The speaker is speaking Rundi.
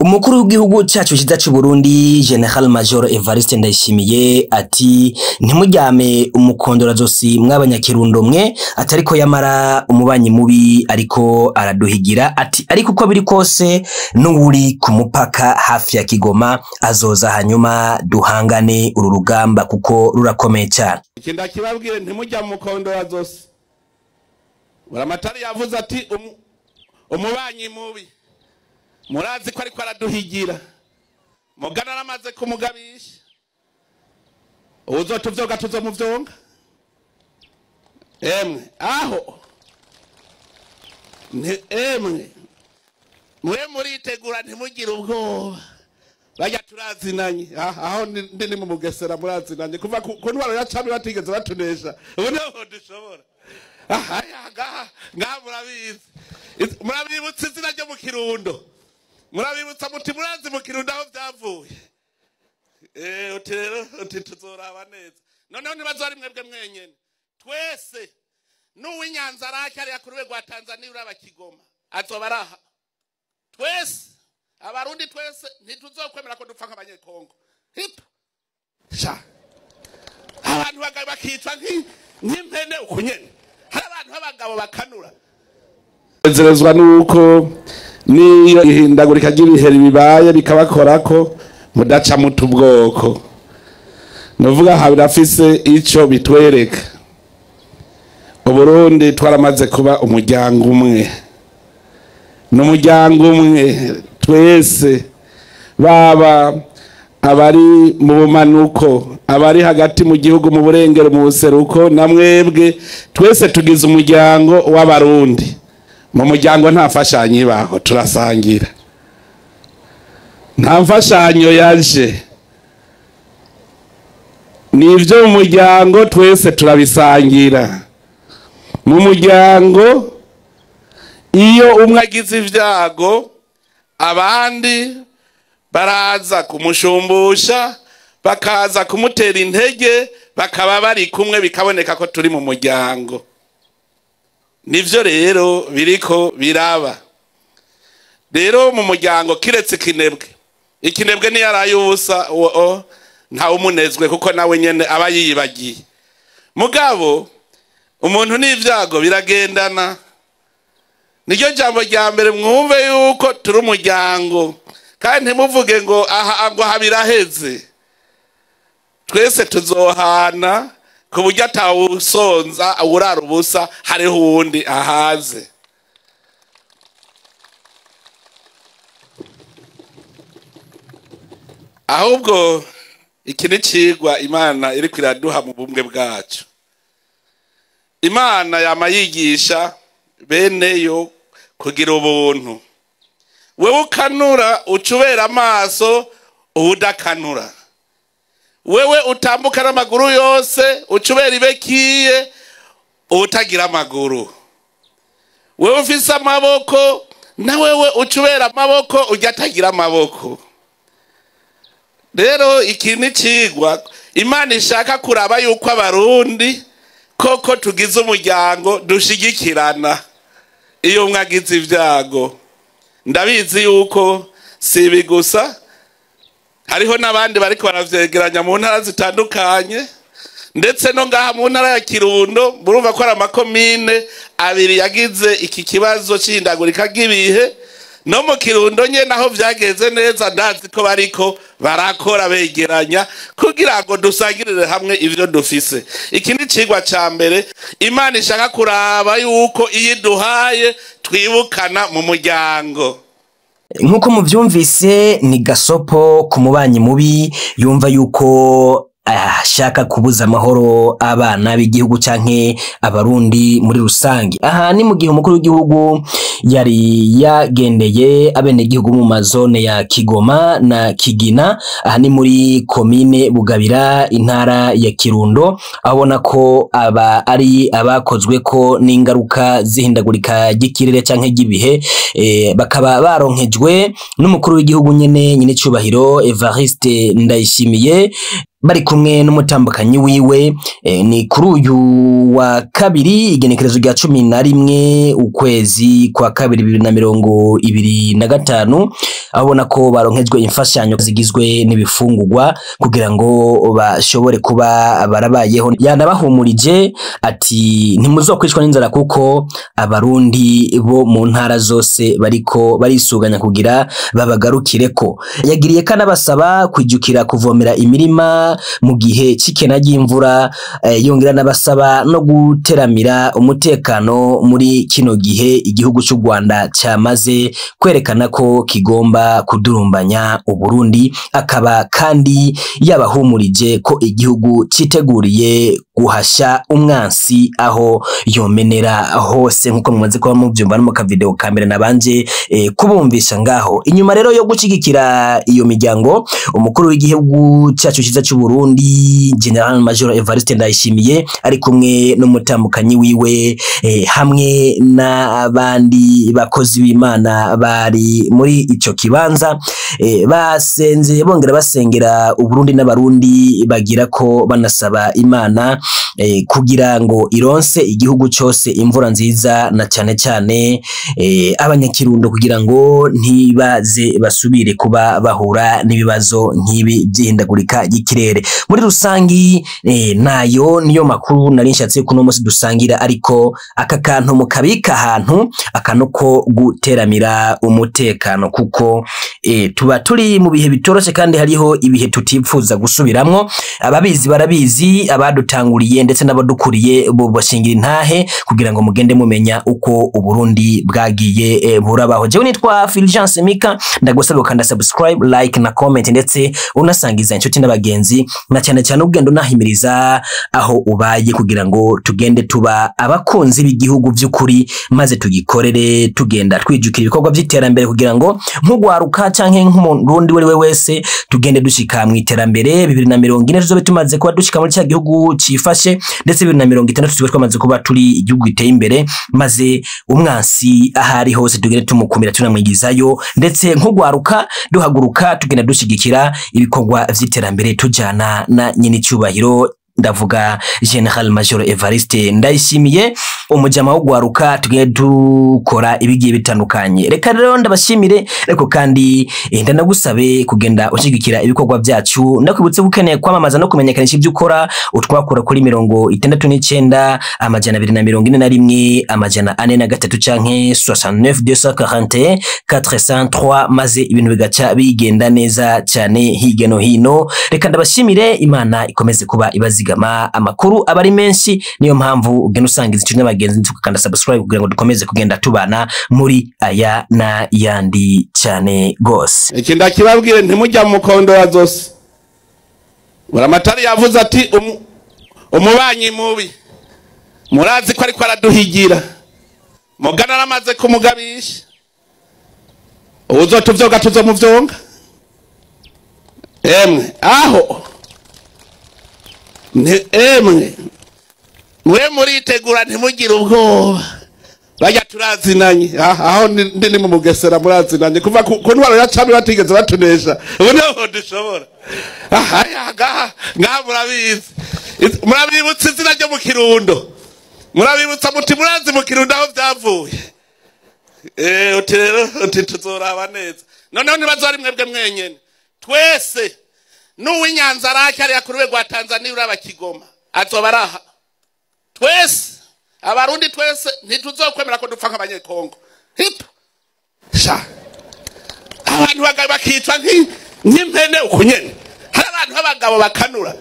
Umukuru w'igihugu cyacu cyiza cy'u Burundi General Major Evariste Ndayishimiye ati ntimuryame umukondorazosi mw'abanyakirundo mwe, atariko yamara umubanyi mubi ariko araduhigira, ati ariko uko biri kose n'uwuri ku mupaka hafi ya Kigoma azoza hanyuma duhangane uru rugamba kuko rurakomeye cyane. Iki ndakibabwire, ntimujya mu mukondorazosi. Buramatari yavuze ati umubanyi mubi murazi ko ariko araduhigira, mugana aramaze kumugabisha, uzotuvyoga tuzomuvyonga. Emwe aho emwe mwe muritegura, ntimugire ubwoba, bajya turazinanye aho ndi ni mu Mugesera, murazinanye kuva ku ntwaro ya cami batigeze batunesha, ubu niho dushobora. Aha ngaha murabizi, murabibutsa izina ryo mu Kirundo, murabibutsa muti murazi mu Kirundo aho byavuye. Uti rero uti tuzoraba neza. Noneho ntibazo ari mwebwe mwenyene, twese n'uw'Inyanza rake ariya ku rwego rwa Tanzania uraba Kigoma azoba araha. Twese abarundi twese ntituzokwemera ko dupfa nk'abanyekongo. Hipa sha, abantu bakicwa nk'impene uku nyene. Hari abantu b'abagabo bakanura. Nezerezwa nuko niyo ihindagurika ry'ibihe bibaye bikabakorako mudaca mutu ubwoko. Nuvuga aha birafise ico bitwereka. Uburundi twaramaze kuba umuryango umwe. N'umuryango umwe twese, baba abari mu bumanuko, abari hagati mu gihugu, mu burengero, mu buseruko, na mwebwe twese tugize umuryango w'abarundi. Mu muryango nta mfashanyo ibaho, turasangira. Nta mfashanyo yaje, nivyo mu muryango twese turabisangira. Mu muryango iyo umwe agize ibyago abandi baraza kumushumbusha, bakaza kumutera intege, bakaba bari kumwe, bikaboneka ko turi mu muryango. Nivyo rero biriko biraba. Rero mu muryango kiretse ikinebwe, ikinebwe niyo araye ubusa ntawe umunezwe kuko nawe nyene aba yiyibagiye. Mugabo umuntu n'ivyago biragendana. Niryo jambo rya mbere mwumve yuko turi umuryango, kandi ntimuvuge ngo aha ngo habiraheze. Twese tuzohana ku buryo atawusonza urara ubusa, hariho uwundi ahaze. Ahubwo iki ni cigwa Imana iriko iraduha mu bumwe bwacu. Imana yama yigisha beneyo kugira ubuntu. Wewe ukanura ucubera amaso uwudakanura. Wewe utambuka n'amaguru yose ucubera ibekiye uwutagira amaguru. Wewe ufise amaboko na wewe ucubera amaboko ujya atagira amaboko. Rero iki ni cigwa Imana ishaka kuraba yuko abarundi koko tugize umuryango dushigikirana iyo mwagize ibyago. Ndabizi yuko si ibi gusa, hariho n'abandi bariko baravyegeranya mu ntara zitandukanye, ndetse no ngaha mu ntara ya Kirundo murumva ko ari amakomine abiri yagize iki kibazo c'ihindagurika ry'ibihe. No mu Kirundo nyene aho vyageze neza ndazi ko bariko barakora begeranya kugira ngo dusangirire hamwe ivyo dufise. Iki ni cigwa ca mbere Imana ishaka kuraba yuko iyo iduhaye twibukana mu muryango. Nkuko muvyumvise ni gasopo ku mubanyi mubi yumva yuko ashaka kubuza amahoro abana b'igihugu canke abarundi muri rusange. Aha ni mu gihe umukuru w'igihugu yari yagendeye abenegihugu mu mazone ya Kigoma na Kigina, aha ni muri komine Bugabira intara ya Kirundo, abona ko aba ari abakozwe ko n'ingaruka zihindagurika ry'ikirere canke ry'ibihe, bakaba baronkejwe n'umukuru w'igihugu nyene nyine cubahiro Evariste Ndayishimiye. Bari kumwe n'umutambukanyi wiwe. Ni kuri uyu wa kabiri, igenekerezo rya 11 ukwezi kwa kabiri 2025, aho ubona ko baronkejwe imfashanyo zigizwe n'ibifungurwa kugira ngo bashobore kuba barabayeho. Yanabahumurije ati ntimuzokwicwa n'inzara, kuko abarundi bo mu ntara zose bariko barisuganya kugira babagarukireko. Yagiriye kanabasaba kwijukira kuvomera imirima mu gihe c'ikena ry'imvura, yongera n'abasaba no guteramira umutekano muri kino gihe igihugu c'u Rwanda cyamaze kwerekana ko kigomba kudurumbanya Uburundi. Akaba kandi yabahumurije ko igihugu citeguriye guhasha umwansi aho yomenera hose, nkuko mumaze kuba muvyumva no mu kavideo ka mbere nabanje kubumvisha ngaho. Inyuma rero yo gushigikira iyo miryango, umukuru w'igihugu cyacu cyiza cy'u Burundi, General Major Evariste Ndayishimiye, ari kumwe n'umutambukanyi wiwe hamwe n'abandi bakozi b'Imana bari muri ico kibanza, basenze bongera basengera Uburundi n'abarundi, bagira ko banasaba Imana kugira ngo ironse igihugu cyose imvura nziza, na cyane cyane abanyakirundo, kugira ngo ntibaze basubire kuba bahura n'ibibazo nk'ibi by'ihindagurika ry'ikirere muri rusangi. Nayo niyo makuru nari nshatse kuno munsi dusangira, ariko aka kantu mukabika ahantu, akantu ko guteramira umutekano, kuko tuba turi mu bihe bitoroshe kandi hariho ibihe tutipfuza gusubiramwo. Ababizi barabizi, abadutanguriye ndetse n'abadukuriye bo bashingira intahe kugira ngo mugende mumenya uko Uburundi bwagiye burabaho. Jewe nitwa Fulgence Mika, ndagusaba gukanda subscribe, like na comment, ndetse unasangiza inshuti n'abagenzi, na cyane cyane ugenda unahimiriza aho ubaye, kugira ngo tugende tuba abakunzi b'igihugu by'ukuri, maze tugikorere, tugenda twijukira ibikorwa by'iterambere, kugira ngo nk'ugwaruka canke nk'umurundi we wese tugende dushika mu iterambere. 2040 tuzobe tumaze kuba dushika muri cya gihugu cifashe, ndetse 2060 tuzobe twamaze kuba turi igihugu giteye imbere, maze umwansi ahari hose tugende tumukumira tunamwigizayo, ndetse nk'ugwaruka duhaguruka tugenda dushigikira ibikorwa vy'iterambere tujana na nyenicyubahiro, ndavuga General Major Evariste Ndayishimiye, umujama wo gwaruka, tugende dukora ibigiye bitandukanye. Reka rero ndabashimire, ariko kandi ndanagusabe kugenda ushigikira ibikorwa byacu. Ndakwibutse ko ukeneye kwamamaza no kumenyekanisha ibyo ukora, utwakura kuri 69 241 403 canke 69 241 403, maze ibintu bigaca bigenda neza cyane hirya no hino. Reka ndabashimire, Imana ikomeze kuba ibazigama. Amakuru aba ari menshi, niyo mpamvu ugenda usangiza inshuti n'abagenzi, tukakanda subscribe kugira ngo dukomeze kugenda tubana muri aya na yandi cyane gose. Iki ndakibabwire, ntimujya mu mukondora zose. Buramatari yavuze ati umubanyi mubi murazi ko ariko araduhigira, mugana aramaze kumugabisha, uzotuvyoga tuzomuvyonga. Emwe aho emwe mwe muritegura, ntimugire ubwoba, bajya turazinanye. Aho ndi ni mu Mugesera, murazinanye kuva ku ntwaro ya cami batigeze batunesha, ubu niho dushobora. Aha ngaha ngaha murabizi, murabibutsa izina ryo mu Kirundo, murabibutsa muti murazi mu Kirundo aho byavuye. Uti rero uti tuzoraba neza. Noneho ntibazori mwebwe mwenyene, twese n'uw'Inyanza rake ariya ku rwego rwa Tanzania uraba Kigoma azoba araha. Twese abarundi twese ntituzokwemera ko dupfa nk'abanyekongo. Hipo sha, abantu bakicwa nk'impene uku nyene. Hari abantu b'abagabo bakanura.